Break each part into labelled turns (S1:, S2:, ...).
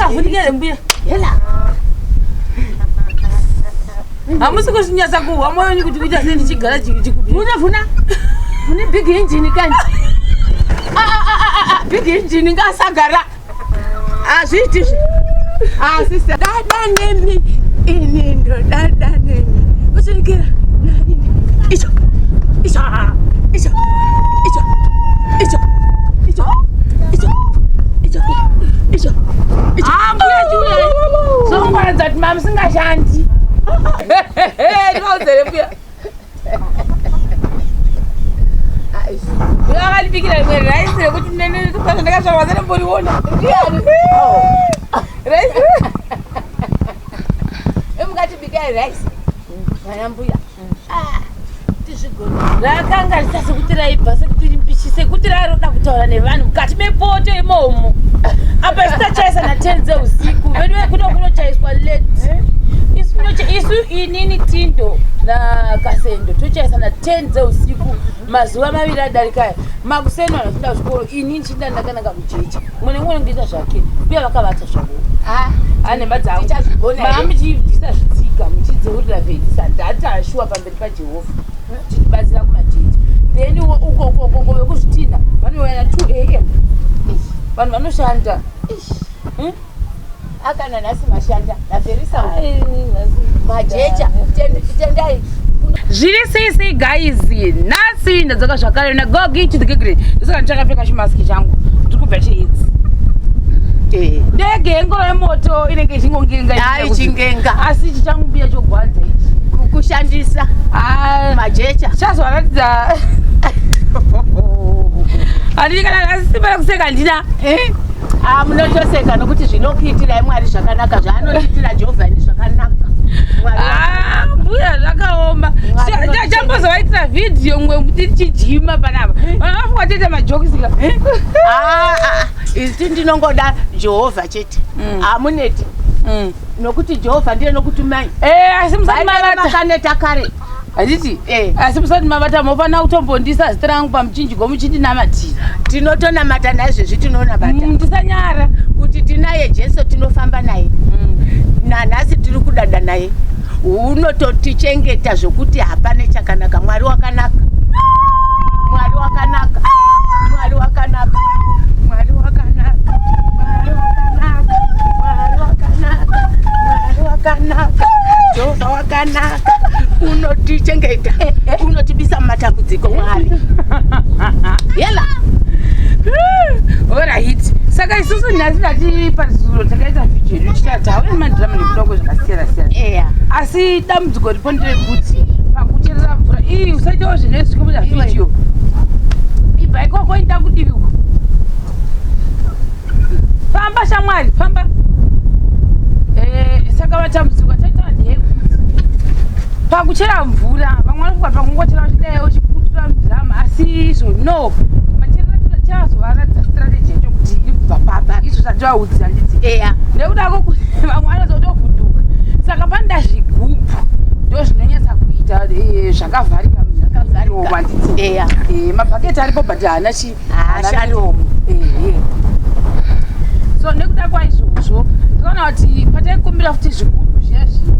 S1: Musingavhundike here mbuya?
S2: Hela.
S1: Hamusi kuzvinyatsa kuhwa moyo wenyu kuti kuita sei ndichigara chikupi.
S2: Vhuna vhuna. Mune big engine kani. Ah ah ah ah big engine ngasagara. Hazviiti izvi. Ah sister dada nemi ini ndodada nemi. Kusvikira narini. Icho. Icho. Icho. Icho. Icho. Icho. Icho. Icho. Icho. Icho.
S1: Ah mbuya chiuya. Zvongwaradza kuti mamusingashandi. Ndikaudzere mbuya. Mbuya vakandibikira rimwe rice rekuti nene ndakazvarwa ndamboriona.
S2: Ndiani?
S1: Rice.
S2: Emukatibikai rice. Vana mbuya. Ah, tizvigone.
S1: Rakanga rita sekuti raibva sekuti rimbishi sekuti rairoda kutaura nevanhu mukati mepoto imomo. Apa isu tachaisa na 10 dzeusiku. Vedu vekuno kunochaiswa late. Isu isu inini Tindo naKasendo tochaisa na 10 dzeusiku mazuva maviri adarika aya. Makuseni vanhu vachienda kuchikoro ini ndichinda ndakananga kujecha. Mumwe nemumwe unenge achiita zvake. Uye vakavata zvavo.
S2: Ah,
S1: Anhema dzangu.
S2: Tichazvigona here?
S1: Maa muchibvisa zvitsika muchidzeurira vhedhisa ndata shuwa pamberi paJehovha. Tichibatsira kumajecha. Then uko uko uko vekuzvitinha vanouya na 2 am. Vanhu vanoshanda.
S2: Akana nhasi mashanda naverisa majecha tendai.
S1: Zviri sei sei guys, nhasi ndadzoka zvakare nagogi to the gigri. Ndosaka ndichakapfeka chimaski changu tiri kubva chiedzi. Ndege yengoro yemoto inenge ichingongenga
S2: Ai, ichingenga.
S1: Asi ichi changu mbuya chogwadza ichi.
S2: Kushandisa
S1: Ah,
S2: majecha.
S1: Chazovaratidza handidi kana nhasi simba rekuseka handina.
S2: Eh? Ah, munotoseka nokuti zvinokuitirai Mwari zvakanaka, zvaanotiitira Jehovha ndi zvakanaka. Mwari
S1: Ah, mbuya zvakaoma.
S2: Mwari unotichengeta.
S1: Chambozovaitira vhidhiyo mwe tichijima panapa. Vanhu vafunga tiite majokisi ka.
S2: Ah, ah, isu ndinongoda Jehovha chete. Hamuneti nokuti Jehovha ndiye nokutumai.
S1: Eh, asi musati mavata.
S2: Makaneta kare.
S1: Handiti?
S2: Eh.
S1: Asi musati mavata mofanira kutombondisa zita rangu pamuchinjiko muchindinamatira.
S2: Tinotonamata naizvezvi tinonamata.
S1: Ndisanyara.
S2: Kuti tinaye Jesu tinofamba naye. Nanhasi tiri kudada naye. Unototichengeta zvokuti hapana chakanaka. Mwari wakanaka. Mwari wakanaka. Mwari wakanaka. Mwari wakanaka. Mwari wakanaka. Mwari wakanaka. Mwari wakanaka. Jehovha wakanaka. Unotichengeta. Unotibisa mumatambudziko Mwari. Yela.
S1: Alright. Saka isusu nhasi tati pazuro takaita vhidhiyo yedu tichati hauna madhirama nekuda kwezvakasiyana siyana.
S2: Eya.
S1: Asi dambudziko ripo nderekuti pakucherera mvura iyi usaitawo zvinhu izvi kubuda vhidhiyo. Ibva ikoko enda kudivi uko. Famba shamwari, famba. Eh, saka vatambudziko taita ndeyekuti pakuchera mvura vamwe vanofunga pakungochera vachidai uchikutura mudhirama asi izvo no macherera chazovaratidza strategy yacho kuti iri kubva papa izvo zvativaudza nditi
S2: Eya.
S1: nekudako vamwe vanozotovhunduka saka panoda zvigubhu ndo zvinonyatsa kuita zvakavharika
S2: Zvakavharika.
S1: handiti
S2: Eya.
S1: Mabhaketi aripo but haana chi
S2: Haashandi.
S1: miromo. So nekuda kwaizvozvo tikaona kuti pataikumbira futi zvigubhu zviya zviya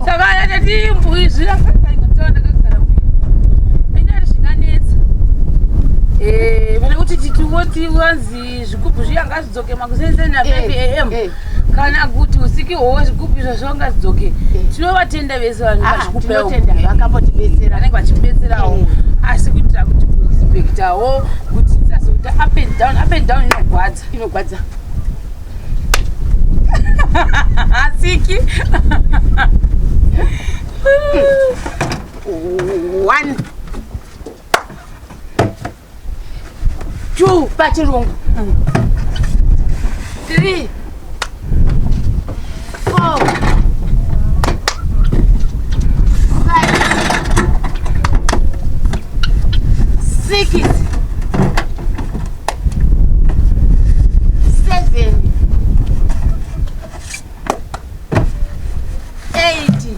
S1: saka tati zvingainari zvinganetsa pane kuti titingoti wanzi zvigubhu zviya ngazvidzoke makuseni na 5 am kana kuti usiku ihwohwo zvigubhu izvozvo ngazvidzoke. Tinovatenda vese vanhu
S2: Ah,
S1: vachikupewo
S2: tinotenda vakambotibetsera.
S1: vanenge vachibetserawo, asi kuitira kuti kuexpectawo kuti tisazoita up and down, up and down inogwadza.
S2: Inogwadza.
S1: Asiki.
S2: 1, 2 pachirungu, 3, 4, 5, 6, 7, 8,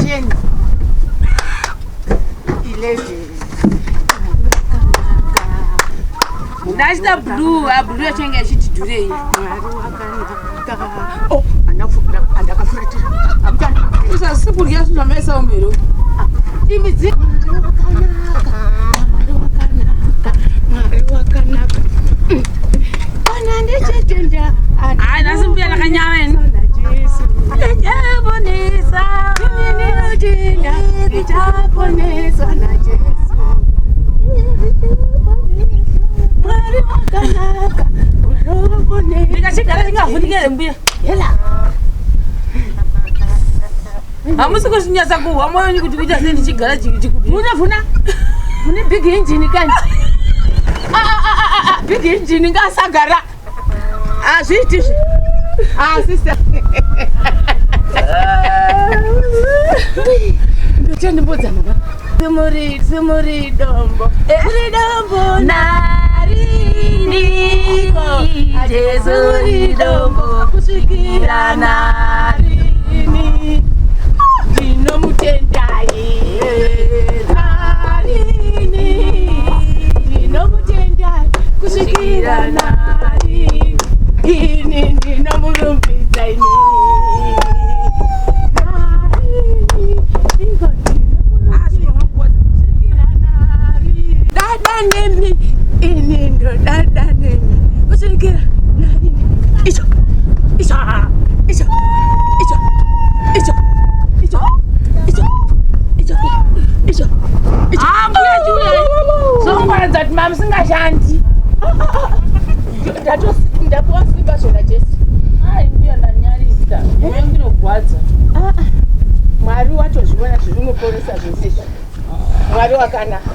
S2: 10 11.
S1: Ndachida blue, ah, blue yacho inge ichiti dhurei.
S2: Mwari wakanaka. Oh, andakafuratira.
S1: Usasi kudya zvinhu zvamaisa umero.
S2: Imi dzi Mwari wakanaka. Mwari wakanaka. Mwari wakanaka. Kana ndichitenda.
S1: Hayi, nhasi mbuya ndakanyara ini.
S2: Jesu.
S1: Ndichaponesa.
S2: Ini ndinotenda ndichaponeswa naJesu. Mwari wakanaka, unoponesa.
S1: Ndikachigara ndingavhunike here mbuya?
S2: Yela.
S1: Hamusi kuzvinyatsa kuhwa moyo wenyu kuti kuita sei ndichigara
S2: Vhuna vhuna. Mune big engine kani. Ah, ah, ah, ah, ah, big engine ngasagara. Hazviiti izvi. Ah, sister. Ndochandimbodza mama. Muri muri dombo. Muri dombo
S1: Nariniko
S2: Jesu muri dombo kusvikira narini. Ndinomutendai narini. Ndinomutendai kusvikira narini. Ini ndinomurumbidza ini. Narini. Iko ndinomurumbidza narini. Dada nemi ini ndodada nemi kusvikira narini. Icho icho icho icho icho icho icho icho icho icho.
S1: Ah, mbuya chiuya. Zvongwaradza kuti mamusingashandi.
S2: Ndapuwa simba zvona Jesu.
S1: Ai, mbuya ndanyarisa. Moyo ndinogwadza.
S2: Mwari watozviona zvinomuporesa zvese izvi. Mwari wakanaka.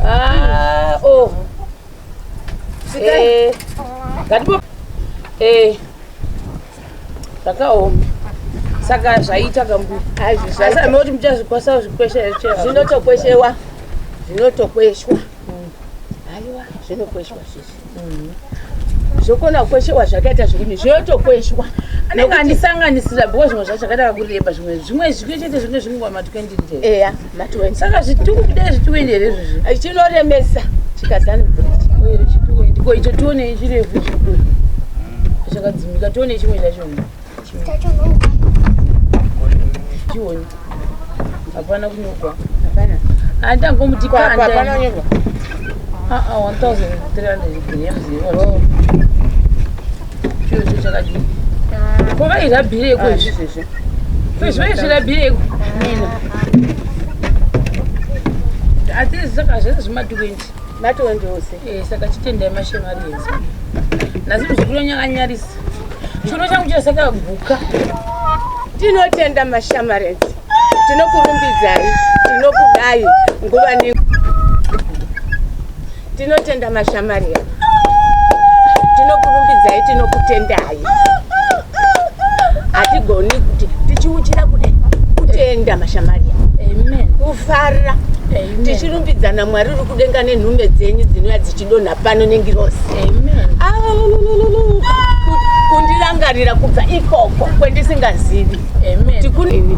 S1: Ah, oh.
S2: Svikai.
S1: Ngatipo zvakaoma. Saka zvaita kambuya.
S2: Azvi
S1: Asi hameno kuti muchazvikwasa zvikwesha here chero.
S2: Zvinotokweshewa, zvinotokweshwa. Haiwa, zvinokweshwa zvizvi. Zvokona kukweshewa zvakaita zvekuni zvinotokweshwa.
S1: Anenge andisanganisira because zvimwe zvacho zvakaita kakureba zvimwe zvimwe zvimwe chete zvimwe zvingwa ma 20 liters.
S2: Eya, ma20.
S1: Saka zvituku kudai zvi20 here izvozvi?
S2: Chinoremesa chikazani mvura.
S1: Oyo chi20. Ko icho tione chirefu chidu. Chakadzimika tione chimwe chacho. Chione. Hapana kunyogwa.
S2: Hapana.
S1: Handangomuti
S2: Hapana
S1: kanda.
S2: kunyogwa.
S1: Ah ah 1300 grams. Oh. Chiyo cho chakadii. Ko vairabhireko izvi?
S2: Izvizvi.
S1: Izvi vaizvirabhireko. Asi saka zvese zvima20.
S2: Ma20 ose.
S1: Saka chitendai mashamarienzi. Nhasi muzukuru nyakanyarisa. Chiuno changu chasakaguka.
S2: Tinotenda mashamarienzi. Tinokurumbidzai, tinokudai nguva ne Tinotenda mashamaria. Tinokurumbidzai, tinokutendai. Hatigoni kuti tichiuchira kudai kutenda mashamaria.
S1: Amen.
S2: Kufara.
S1: Amen.
S2: Tichirumbidzana Mwari uri kudenga nenhume dzenyu dzinouya dzichidonha pano nengirosi.
S1: Amen.
S2: Au, kundirangarira kubva ikoko kwendisingazivi.
S1: Amen.
S2: Tikunini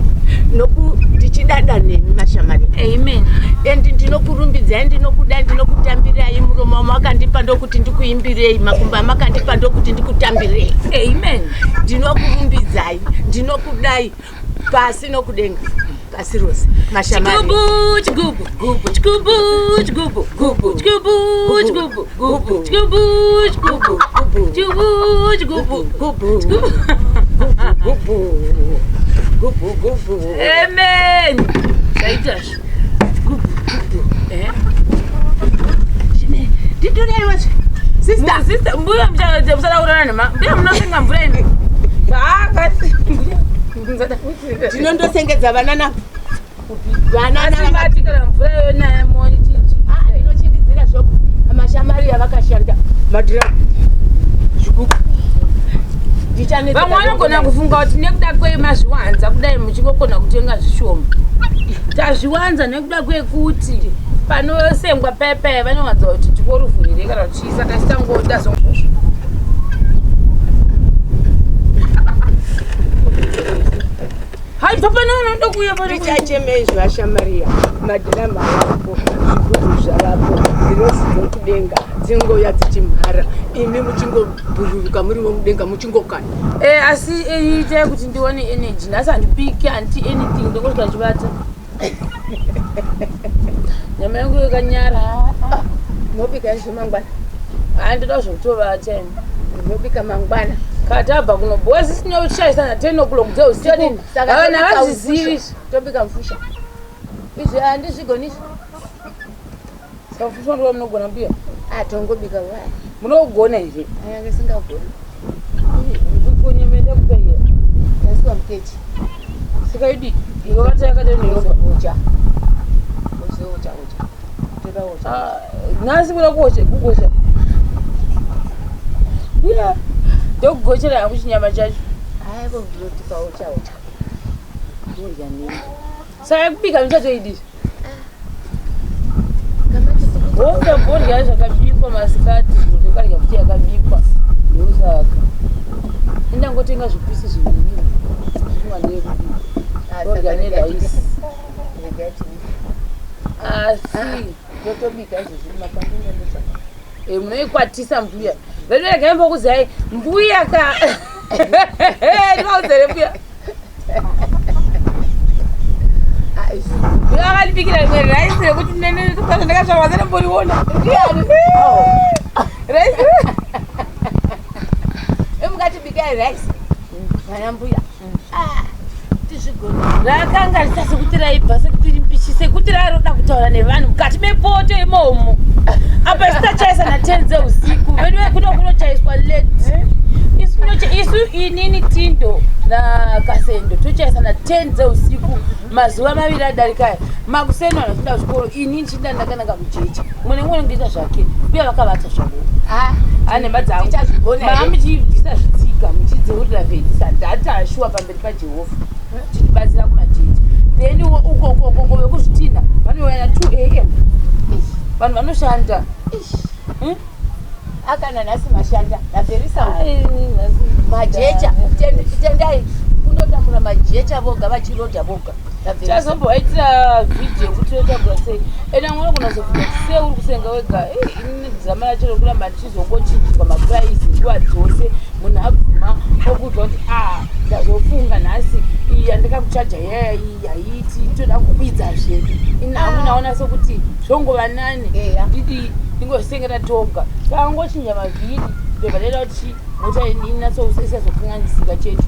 S2: noku tichidada nemi mashamari.
S1: Amen.
S2: And ndinokurumbidzai, ndinokudai, ndinokutambirai. Muromo wamakandipa ndokuti ndikuimbirei, makumbo amakandipa ndokuti ndikutambirei.
S1: Amen.
S2: Ndinokurumbidzai, ndinokudai pasi nokudenga, pasi rose mashamari.
S1: Chigubu, chigubu, gubu, chigubu, chigubu, gubu, chigubu, chigubu, gubu, chigubu, chigubu,
S2: Gubu.
S1: chigubu, chigubu,
S2: Gubu.
S1: chigubu.
S2: Gubu. Gubu, gubu.
S1: Amen. Zvaita zvo. Gubu, gubu. Eh?
S2: Nditoreiwa zve. Sister.
S1: Sister, mbuya musada kurara nema. Mbuya munosenga mvura imi. Ah, kasi. Mbuya. Musada kusenga.
S2: Tinondosengedza vana navo. Vana
S1: Asi
S2: navo.
S1: mati kana mvura yonaya moni chichi.
S2: Ah, ndinochingidzira zvoko. Mashamari avakashanda. Madhira. Zvigubu. Ndichanetsa.
S1: Vamwe vanogona kufunga kuti nekuda kwemazviwanza kudai muchingokona kutenga zvishoma. Tazviwanza nekuda kwekuti panosengwa paya paya vanowanza kuti tikoruvhurire kana kuti chii saka titangoda zvozvo. Kuuya pano.
S2: Tichachemei zvashamariya, madhirama avapo, zvigubhu zvavapo, ngirozi dzokudenga dzingouya dzichimhara, imi muchingobhururuka murimo mudenga muchingokana.
S1: Asi itai kuti ndione energy. Nhasi handipiki, handiti anything, ndongosvika chivata. Nyama yangu yakanyara.
S2: Mobika izvo mangwana.
S1: Handoda zvokutovata ini.
S2: Mobika mangwana.
S1: Katabva kunobowa zisina kuchaisa na 10 o'clock dzeusiku.
S2: Todini? Saka
S1: Vanhu
S2: tobika
S1: havazvizivi.
S2: mufusha. Tobika mufusha. Izvi handizvigoni izvi.
S1: Saka mufusha ndiwo munogona mbuya?
S2: Ah, tongobika waya.
S1: Munogona here?
S2: Aya singagoni.
S1: Kunyemenda kupeiya.
S2: Taiswa mukechi.
S1: Saka idi ikovata yakadonheuka.
S2: Ucha. Ucha ucha. Toda ucha.
S1: Ah, nhasi kuda kugocha kugocha. Mbuya, ndokugochera hangu chinyama chacho.
S2: Hayi votipa ucha ucha. Ndodya nini?
S1: Saka kubika muchatoidi. Woda mbodya zvakabikwa masikati, zvokarya kuti yakabikwa. Ndosaka. Indangotenga zvipisi zviviri. Zvimwa ndeyekubika. Ndodya neraisi. Asi
S2: Totobika izvozvi mapandinda ndotsvaka.
S1: Munoikwatisa mbuya. Vedu regai mbokuzai mbuya ka. Ndinouzere mbuya.
S2: Ah, izvi.
S1: Mbuya vakandibikira rimwe raisi rekuti nene ndakazvarwa ndamboriona.
S2: Ndiani?
S1: Raisi.
S2: Emukatibikai rice. Vana mbuya. Ah, tizvigoni.
S1: Rakanga rita sekuti raibva sekuti rimbishi sekuti raroda kutaura nevanhu mukati mepoto imomo. Apa isu tachaisa na10 dzeusiku. Vedu kuno kunochaiswa late. Isu inini Tindo naKasendo tochaisa na10 dzeusiku mazuva maviri adarikaya. Makuseni vanhu vachienda kuchikoro, ini ndichinda ndakananga kujecha. Mumwe nemumwe unenge zvake. Uye vakavata zvavo.
S2: Ah,
S1: Anhemba dzangu.
S2: Tichazvigona here?
S1: Maa muchibvisa zvitsika muchidzeurira vhedhisa ndata shuwa pamberi paJehovha. Tichibatsira kumajecha. Then uko uko uko vekuzvitinha vanouya na 2 am. Vanhu vanoshanda.
S2: Akana nhasi mashanda naverisa
S1: Ai, nhasi-
S2: majecha. Tendai kundotakura majecha voga vachirodha voga. Naverisa.
S1: Chazombovaitira vhidhiyo kuti toitagura sei. Ende amwe unogona kuzobvunza kuti sei uri kusenga wega. Inini dzama racho rekuramba ndichizongochinjirwa mapuraizi nguva dzose. Munhu abvuma okuudzwa kuti a ndazofunga nhasi iyi yandakakuchaja yaya iyi haiiti, toda kukwidzazve. Ini hangu naona sekuti zvongova nani
S2: Eya.
S1: ndidi ndingozvitengera toga. Tangochinja mavhiri ndobva ndaita kuti mota inatsoisazokanganisika chete.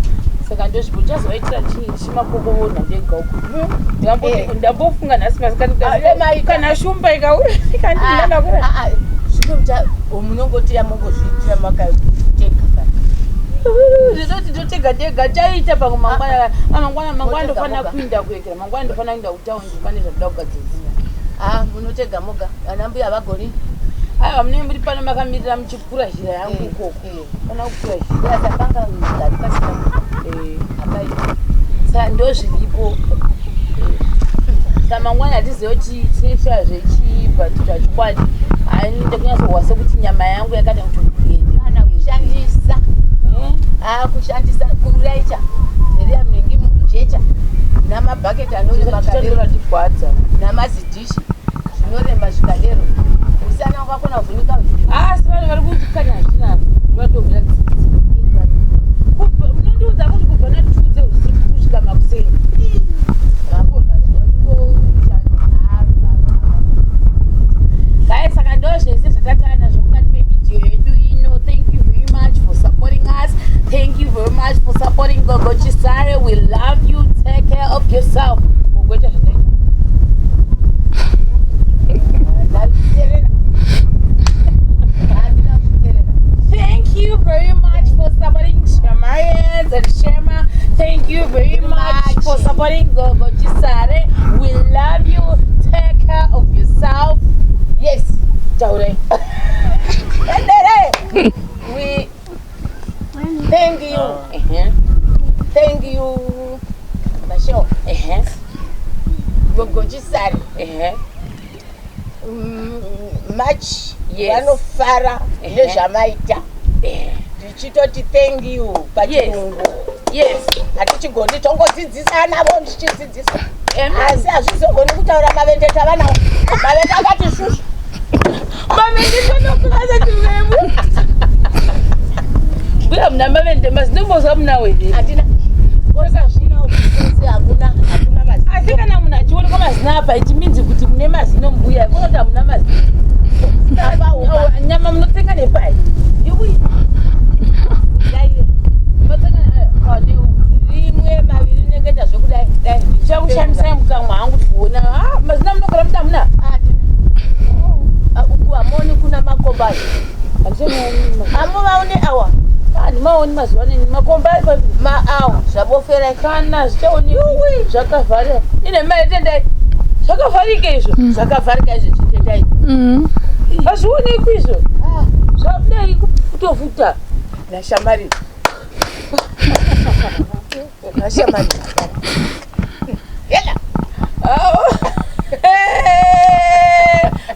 S1: Saka ndozvipo ndichazovaitira chimakokovona ndega uko. Ndambofunga nhasi masikati
S2: Ah, emaita.
S1: kana shumba ikauya ikandindanakura.
S2: Ah, ah, zvino munongotiya mongozviitira makatega.
S1: Zvinoti totega tega chaita pamwe mangwana mangwana mangwana
S2: Motega
S1: ndofanira
S2: moga.
S1: kuinda kuekera mangwana ndofanira kuinda kutaundi pane zvakuda kugadzirisa.
S2: Ah, munotega moga. Vana mbuya havagoni.
S1: Aiwa, munenge muri pano makamirira muchikura zhira yangu ikoko. Fana kukura zhira.
S2: Mbuya tapanga gari pasina. Apaita.
S1: Saka ndozviripo. Saka mangwana hatizive kuti tinoshaa zvechii, but zvachokwadi haini kunyatsohwa sekuti nyama yangu yakada kuti ugende.
S2: Kana kushandisa. Ah, kushandisa kuraicha. Zveriya munenge jecha. Namabhaketi anorema kadero.
S1: Chichatoratikwata.
S2: Namazidhishi. Zvinorema zvikadero. Musana wakakona kuvhunika.
S1: Asi vanhu vari kuti kana hazvina vatomira tsitsi. Munondiudza kuti kubva na2 dzeusiku kusvika makuseni. Guys, saka ndo zvese zvatatava nazvo mukati mevhidhiyo yedu ino. Thank you very much for supporting us. Thank you very much for supporting Gogo Chisare. We love you. Take care of yourself. Gogo ita zvinoita.
S2: Ndazviterera. Handina kuzviterera.
S1: Thank you very much for supporting Shamarians and Shema. Thank you very much for supporting Gogo Chisare. We love you. Take care of yourself.
S2: Yes.
S1: Taure.
S2: Endere. We thank you. Thank you. Masho. Gogo Chisare. Much vanofara nezvamaita. Tichitoti thank you pachirungu.
S1: Yes.
S2: Hatichigoni tongodzidzisana vo ndichidzidzisa.
S1: Amen.
S2: Asi hazvizogoni kutaura mavende tavanawo. Mavende akati shushu.
S1: Mavende tonokurasa chiremu. Mbuya muna mavende mazinombozwa munawo here?
S2: Hatina. Kose hakuna hakuna mazino.
S1: Asi kana munhu achionekwa mazino apa it means kuti mune mazino mbuya. Kunoti hamuna mazino.
S2: Akaoma.
S1: Nyama munotsenga nepai?
S2: Yuwi. Dai.
S1: Munotsenga ne
S2: Rimwe maviri nengeta zvekudai. Dai.
S1: Ndichakushamisai mukamwa hangu kuona. Ah, mazino amunogara muti hamuna.
S2: Hatina. Uku hamuoni kuna makomba ayo.
S1: Handichaoni.
S2: Hamuvaoni awa.
S1: Handimaoni mazuva ano makomba ari papi?
S2: Maawa zvabofera
S1: Kana zvichaonekwi zvakavharika. Ine mai tendai. Zvakavharika izvo.
S2: Zvakavharika izvo chitendai.
S1: Hazvionekwi izvo. Zvakudai kutofuta.
S2: Nashamari. Nashamari. Yela.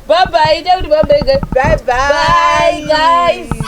S1: Bye bye. Ita kuti bye bye guys.
S2: Bye bye.
S1: Bye guys.